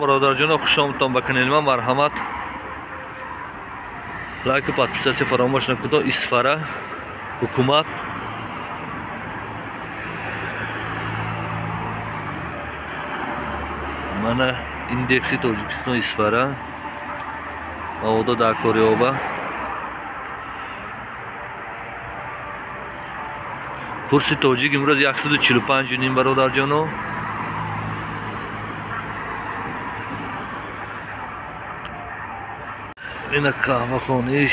Бародарҷоно, хуш омадтон ба канали ман. Марҳамат, лайку подписаться фаромӯш накунед. Исфара ҳукумат. Мана индекси Тоҷикистон Исфара. Маводо дар Кориёба. Курси тоҷик имрӯз 145,5, бародарҷоно. Ина қаҳвахонаи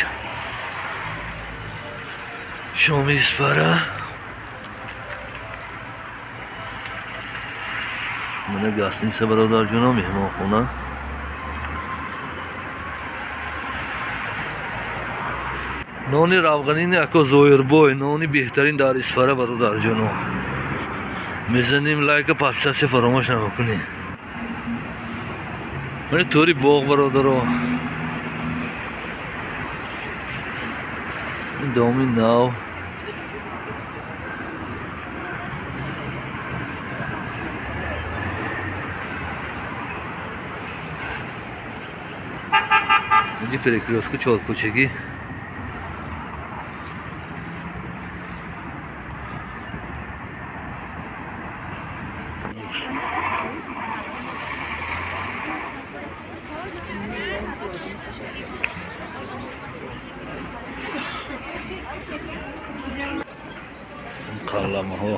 шоми Исфара. Мана гостиница, бародарҷоно, меҳмонхона. Нони равғанини ако Зоирбой, нони беҳтарин дар Исфара, бародарҷоно. Мезанем лайка, подписаться фаромӯш намекунем. Мани тӯри боғ, бародаро. Доми нав. Инҷи перекрёстку чоркӯчагӣ. Қаламаҳо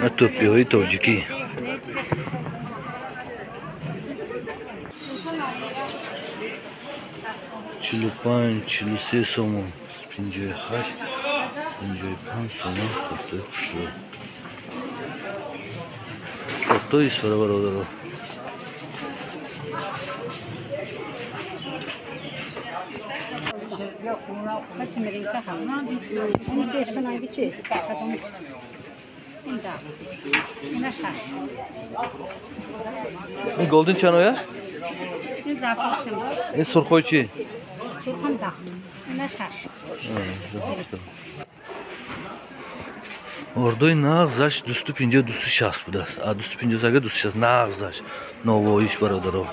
ва тӯпиҳои тоҷикӣ. 45, 43 сомон, 58, 55 сомон. Кофтаи хушрӯ, кофтаи Исфара, бародаро. Ин голдин чанд оя? Ин сурхои чӣ? Ордои нағзаш 250, 260 будааст. А 250 ага 260 нағзаш. Новоиш, бародаро.